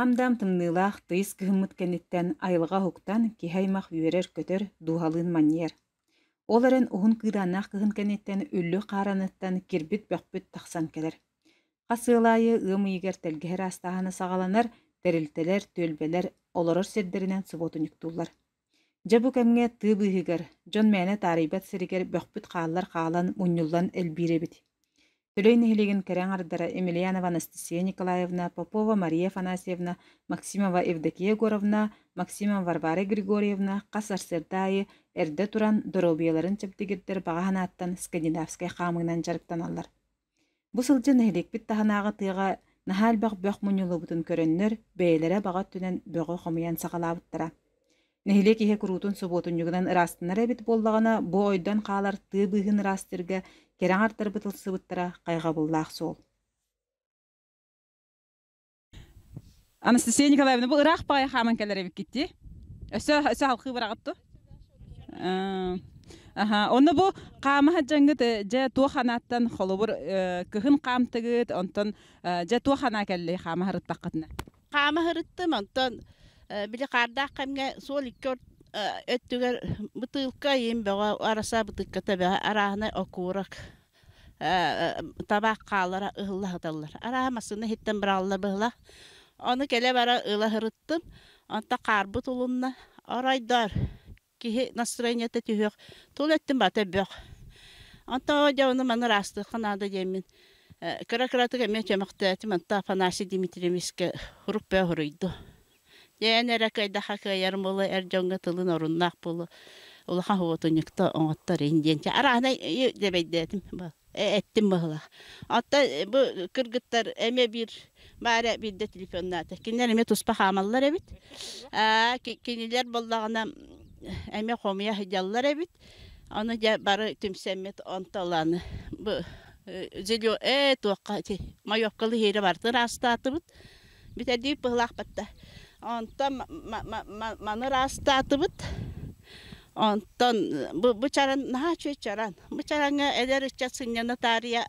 Аам-даам тымныылаах тыйыс кыһыммыт кэнниттэн айылҕа уһуктан, киһи аймах үөрэр-көтөр, дууһалыын манньыйар. Ол эрэн уһун кыыдааннаах кыһын кэнниттэн үллүк хаараныттан кирбит-бөхпүт тахсан кэлэр. Хас ыал аайы ыам ыйыгар тэлгэһэ ыраастааһына саҕаланар, тэрилтэлэр, түөлбэлэр олорор сирдэринэн субуотунньуктууллар. Дьэ бу кэмҥэ тыы быыһыгар, дьон мээнэ таарыйбат сиригэр бөхпүт хааллар хаалан мунньуллан элбиир эбит. Төлөй нэһилиэгин кэрэ аҥардара Емельянова Анастасия Николаевна, Попова Мария Афанасьевна, Максимова Евдокия Егоровна, Максимова Варвара Григорьевна хас сарсыарда аайы эрдэ туран доруобуйаларын чэбдигирдэр баҕа санааттан скандинавскай хаамыынан дьарыктаналлар. Бу сылдьан нэһилиэкпит таһынааҕы тыаҕа наһаа элбэх бөх мунньуллубутун көрөннөр, бэйэлэрэ баҕа өттүнэн бөҕү хомуйан саҕалаабыттара. Нэһилиэк иһэ куруутун субуотунньугунан ыраастанар эбит буоллаҕына, бу ойдон хаалар тыа быыһын ыраастыырга кэрэ аҥардарбыт ылсыбыттара хайҕабыллаах суол. Анастасия Николаевна, бу ыраах баҕайы хааман кэлэр эбиккит дии. Өссө өссө халхыы бараҕыт дуо? Аха, онно бу хаама сылдьаҥҥыт дьэ туох анааттан холобур кыһын хаамтыгыт, онтон дьэ туох анаа кэллэй хаама сырыттаххытына? Хаама сырыттым, онтон били хаардаах кэмҥэ суол икки өттүгэр бытыылка иин бөҕө, араса бытыыкката бөҕө, арааһынай окурок табаах хаалара ыһылла сыталлар. Арааһа массыына иһиттэн быраҕаллар быһыылаах. Ону кэлэ-бара ыла сырыттым. Онтон хаарбыт улунна. Оройдоор, киһи настроениета түһүөх. Тул өттүн барыта бөх. Онтон дьэ ону маны ыраастыахха наада диэммин кыра-кыратык эмиэ чөмөхтөөтүм. Онтон Афанасий Дмитриевичкэ сурук бөҕө суруйду. Дьэ эн эрэ кыайдахха кыайарым буолуо, эр дьоҥҥо тылын оруннаах буолуо, улахан хубуотунньукта оҥоттор иһин диэн арааһынай дэбэйдээтим, эттим быһыылаах. Оттон бу кыргыттар эмиэ биир баара биирдэ телефоннаата. Кинилэр эмиэ туспа хаамаллар эбит. Кинилэр буоллаҕына эмиэ хомуйа сылдьаллар эбит. Ону дьэ бары түмсэммит онтоланы бу зелё ээ туохха ити моёвкалы иһиирэ барытын ыраастаатыбыт. Бүтэрдии быһылаахпыт да. Онтон маны ыраастаатыбыт. Онтон бу, бу чаран наһаа үчүгэй чаран. Бу чараҥҥа эдэр ыччат сынньана таарыйа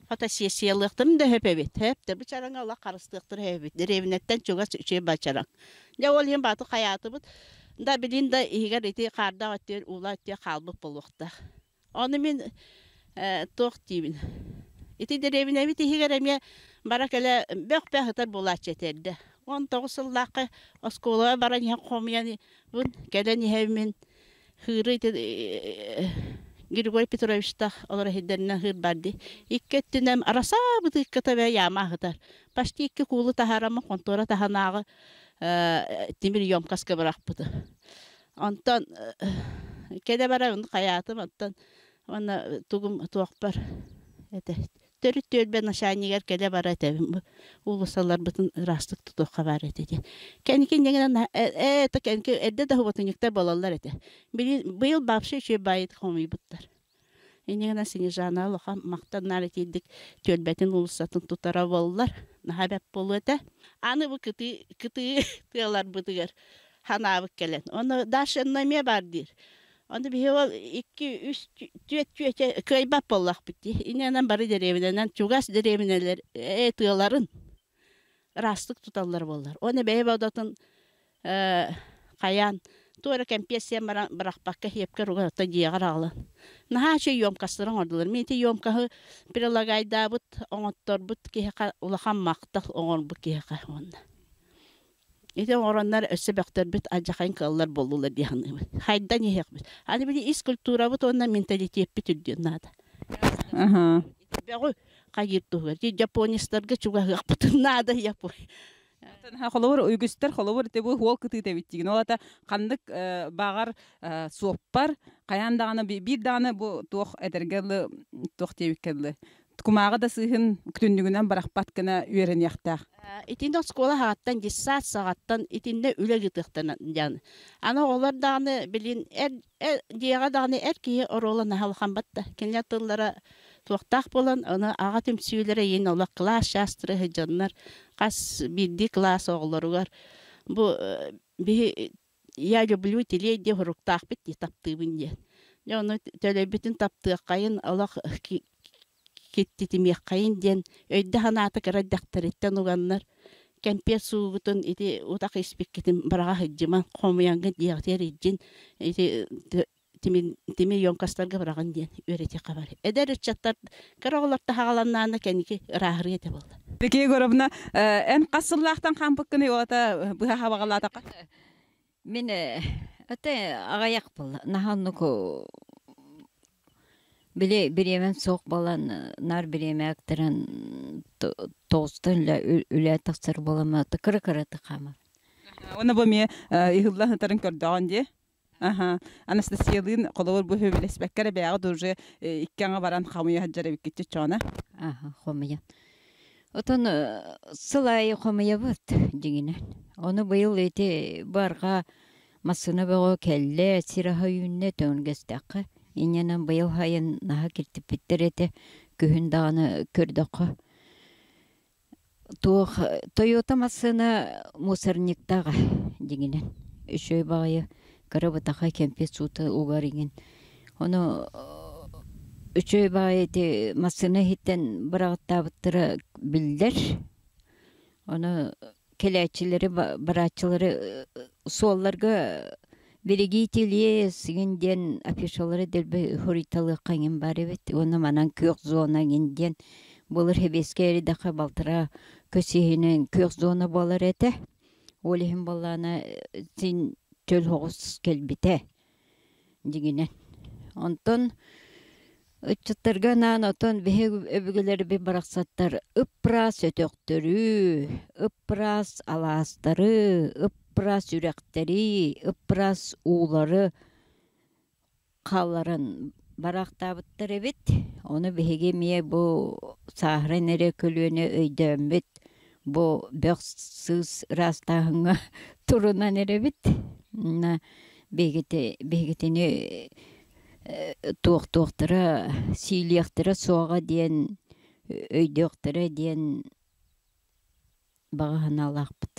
фотосессиялыахтарын да сөп эбит. Сөп да бу чараҥҥа олох харыстыахтара сөп эбит. Дэриэбинэттэн чугас үчүгэй бачараҥ. Дьэ ол иһин бааты хайаатыбыт. Да билин да иһигэр ити хаардаах өттүгэр уулаах өттүгэр хаалбыт буолуохтаах. Ону мин туох диибин? Ити дэриэбинэбит иһигэр эмиэ бара-кэлэ бөх-бөх ытар буолааччы этэ эрдэ. 19 сыллаахха оскуолаҕа баран иһэн хомуйан кэлэн иһэммин хыыры ити Григорий Петровичтаах олоро иһирдэринэн хыыр бар дии. Икки өттүнэн арасаа бытыыкката бэ яма аһытар. Почти икки куулу таһаараммын хонтуора таһынааҕы тимир емкоска бырахпыты. Онтон кэлэ барабын хайаатым, оттон уонна тугум туохпар этэ төрүт түөлбэ начальнигар кэлэ бара этэбин уулуссаларбытын ыраастык тутуохха баар этэ диэн. Кэнники инньэ ээ это кэнники эрдэ да субботунньуктар буолаллар этэ. Быйыл вообще үчүгэй баайыт хомуйбуттар. Инньэ гынан Снежана улахан махтаннаары итиирдик түөлбэтин уулуссатын тутара буоллар, наһаа бэрт буолуо этэ. Аны бу кытыы кытыы тыаларбытыгар ханаабыт кэлэн. Ону Даша онно эмиэ баар диир. Ону биһи ол икки, үс, түөрт чүөчэ кыайбат буоллахпыт дии. Инньэ бары дэриэбинэнэн чугас дэриэбинэлэр ээ тыаларын ыраастык туталлар буоллар. Уонна бэйэ бодотун хайаан туох эрэ кэмпиэт сиэн баран бырахпакка сиэпкэр уган оттон дьиэҕэр аҕалан наһаа үчүгэй емкостары оҥордулар. Мин ити емкоһы прилагайдаабыт, оҥотторбут киһиэхэ улахан махтал оҥорбут киһиэхэ уонна ити оҥороннор өссө бөхтөрбүт алдьархайын кыаллар буоллулар дии саныыбын. Хайдан иһиэхпит. Аны били ис культурабыт уонна менталитеппит үрдүөн наада. Бөҕү хайыыр туһугар. Японецтарга чугаһыахпытын наада Япон. Холобур, үгүстэр холобур ити бу хуол кытыыта эбит дигин. Ол ата ханнык баҕар суоппар хайаан даҕаны биир даҕаны бу туох этэргэ дылы туох диэбиккэ дылы кумааҕы да сыыһын түннүгүнэн барахпат гына үөрэниэхтээх. Итиннэ оскуола саҕаттан, детсад саҕаттан итиннэ үлэ ыытыахтана диэн. Аны оҕолор даҕаны билин эр дьиэҕэ даҕаны эр киһи оруола наһаа улахан батта. Кинилэр тыллара туохтаах буолан, ону аҕа түмсүүлэрэ иин олох кылаас чаастара сылдьаннар хас биирдии кылаас оҕолоругар бу биһи я люблю телей диэн суруктаахпыт дии таптыыбын диэн. Дьэ ону төлөйбүтүн таптыаххайын олох киттитимиэххэйин диэн өйдө-санаата кыра эрдэхтэриттэн уганнар. Кэмпиэт суугутун ити утах испиккитин быраҕа сылдьымаҥ, хомуйаҥҥыт диэҕитигэр илдьин ити тимир тимир емкостарга быраҕын диэн үөрэтиэххэ баар. Эдэр ыччаттар кыра оҕолор таһаҕаланнаана кэнники ырааһырыа этэ буолла. Викия Егоровна, эн хас сыллаахтан хаампыккыный уота быһа хабаҕалаатахха? Мин это аҕыйах буолла. Наһаа оннук били бириэмэм суох буолан наар бириэмэ ыктаран тоҕустан үлэ тахсар буоламмын кыра-кыратык хаамар. Уонна бу эмиэ ыһыллан сытарын көрдөҕүн дии. Аха. Анастасиялыын холобур бу сөбүлэспэккэ эрэ бэйэҕит уже икки аҥа баран хамыйа сылдьар эбиккит чочоона. Аха, хомуйа. Отон сыл аайы хомуйабыт дьиҥинэн. Ону быйыл ити барҕа массыына бөҕө кэллэ, сир аһа үүннэ төҥүргэстэххэ. Инньэнэн быйыл сайын наһаа киртиппиттэр этэ. Күһүн даҕаны көрдөххө туох Тойота массыына мусорниктааҕа дьиҥинэн. Үчүгэй баҕайы кыра бытахай кэмпиэт суута угар иҥин. Ону үчүгэй баҕайы ити массыына иһиттэн быраҕаттаабыттара биллэр. Ону кэлээччилэри барааччылары суолларга «Берегите лес» иҥин диэн афишалары дэлби хоруйталыахха иҥин баар эбит. Уонна манан күөх зона иҥин диэн былыр сэбиэскэй эридэххэ балтараа көс иһинэн күөх зона буолар этэ. Ол иһин буоллаҕына син чөл соҕус кэлбитэ дьиҥинэн. Онтон ыччаттарга анаан отон биһиги өбүгэлэрбит барахсаттар ып-ыраас өтөхтөрү, ып-ыраас алаастары, ып-ыраас үрэхтэри, ып-ыраас уулары хаалларан бараахтаабыттар эбит. Ону биһиги эмиэ бу сааһыран эрэ көлүөнэ өйдөөммүт бу бөх сыыс ыраастааһыҥҥа турунан эрэбит. Биһигитини туохтуохтара, сиилиэхтэрэ суоҕа диэн өйдүөхтэрэ диэн баҕа санаалаахпыт.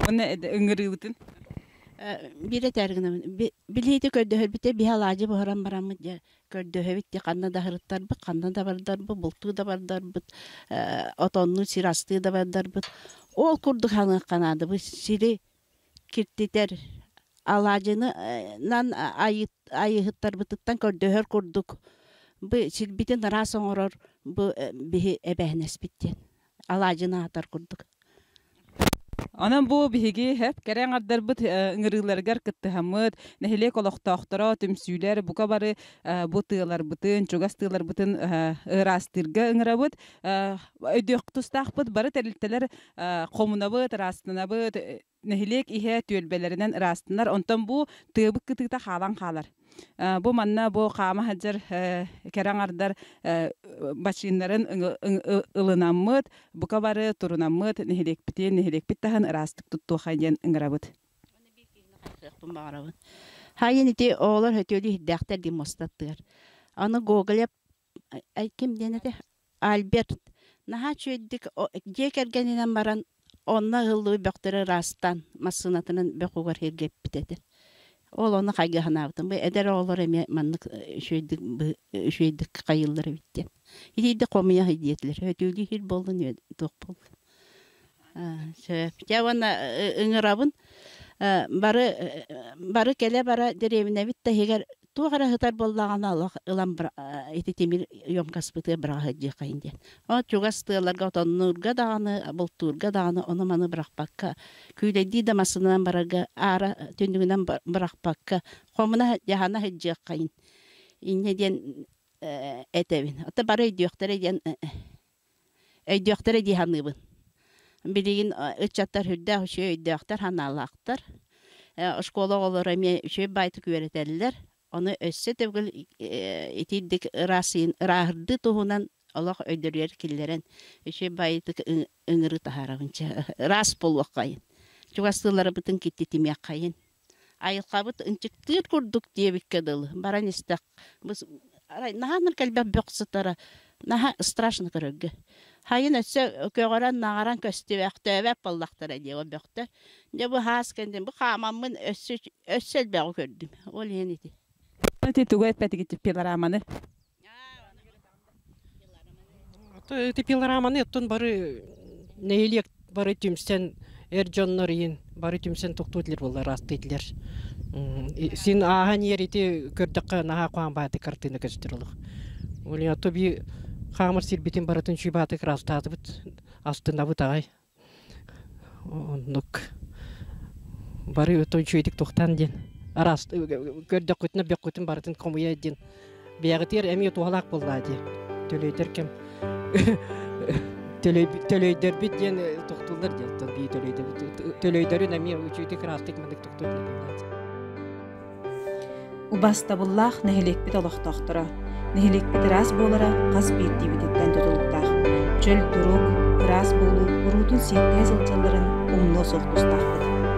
Уонна ыҥырыыбытын? Биир этээр гынабын. Билиити көрдөһөрбүтэ биһи алаадьы буһаран бараммыт дьэ көрдөһөбүт дии ханна да аһырыттарбыт, ханна да бардарбыт, бултуу да бардарбыт, отоннуу сир астыы да бардарбыт. Ол курдук ханыахха наада. Бу сири киртитэр алаадьынан айыыһыттарбытыттан көрдөһөр курдук бу сирбитин ыраас оҥорор бу биһи эбээһинэспит диэн алаадьыны аһатар курдук. Онон бу биһиги хэп кэрэ аҥардарбыт ыҥырыыларыгар кыттыһаммыт, нэһилиэк олохтоохторо, түмсүүлэр бука бары бу тыаларбытын, чугас тыаларбытын ыраастыырга ыҥырабыт. Өйдүөх тустаахпыт бары тэрилтэлэр хомунабыт, ыраастанабыт, нэһилиэк иһэ түөлбэлэринэн ыраастанар. Онтон бу тыабыт кытыыта хаалан хаалар. Бу манна бу хаама сылдьар кэрэ аҥардар бачыыннарын ылынаммыт, бука бары турунаммыт, нэһилиэкпитин, нэһилиэкпит таһын ыраастык туттуохай диэн ыҥырабыт. Баҕарабын. Хайын ити оҕолор хөтүөлүү иһирдээхтэр дии муостаттыгар. Аны Гоголев ким диэн этэ? Альберт наһаа үчүгэйдик дьиэ кэргэнинэн баран онно ыһыллыбыт бөхтөрү ыраастаан массыынатынан бөх угар сиргэ эппит этэ. Ол ону хайгыы санаабытым. Бу эдэр оҕолор эмиэ маннык үчүгэйдик үчүгэйдик хайыыллар эбит диэн. Итиирдик хомуйа диэтилэр. Өтүүлүү иһир буоллун туох буоллун. Сөп. Дьэ уонна ыҥырабын бары бары кэлэ-бара дэриэбинэбит да иһигэр туох эрэ сытар буоллаҕына олох ылан ити тимир емкаспытыгар быраҕа сылдьыаххайын диэн. Ол чугас тыаларга отоннуурга даҕаны, бултуурга даҕаны ону-маны бырахпакка, күүлэйдии да массыынанан барарга аара түннүгүнэн бырахпакка, хомуна дьаһана сылдьыаххайын. Инньэ диэн этэбин. Ото бары өйдүөхтэрэ диэн Өйдүөхтэрэ дии саныыбын. Билигин ыччаттар сүрдээх үчүгэй өйдөөхтөр, санаалаахтар. Оскуола оҕолоро эмиэ үчүгэй баайтык үөрэтэллэр. Ону өссө төгүл итирдик ырааһырдыы туһунан олох өйдөрүгэр киллэрэн үчүгэй баайытык ыҥырыы таһаарабын чэ ыраас буолуоххайын. Чугастыыларбытын киттитимиэххэйин. Айылҕабыт ынчыктыыр курдук диэбиккэ дылы баран истэх арай наһаа кэлбэх бөх сытара наһаа страшно көрөргө. Хайын өссө көҕөрөн наҕаран көстүбэхтөөбөт буоллахтара дии ол бөхтөр. Дьэ бу хаас кэннин бу хаамаммын өссө өссө элбэҕи көрдүм. Ол иһин ити. Ити тугу эппэтигит пилораманы? Ити пилораманы оттон бары нэһилиэк Бары түмсэн эр дьоннор иин бары түмсэн тохтуу этилэр буоллар аастыы этилэр. Син ааһан иэр ити көрдөххө наһаа куһаҕан бааты картина көстөр олох. Ол би хаамар сирбитин барытын чуйбааты кыраастаатыбыт астынабыт аҕай. Оннук бары өтөн үчүгэйдик тухтан диэн араас көрдөххүтүнэ бөххүтүн барытын хомуйа диэн бэйэҕитигэр эмиэ туһалаах буоллаа дии төлөйдөр кэм төлөйдөрбүт диэн тохтууллар диэн бии төлөйдөрүн эмиэ үчүгэйдик ыраастык маннык тохтуур Убастабыллаах нэһилиэкпит олохтоохторо! Нэһилиэкпит ыраас буолара хас биирдиибититтэн тутулуктаах. Чөл турук, ыраас буолуу куруутун сиэттиһэ сылдьалларын умнуо суох тустаахпыт.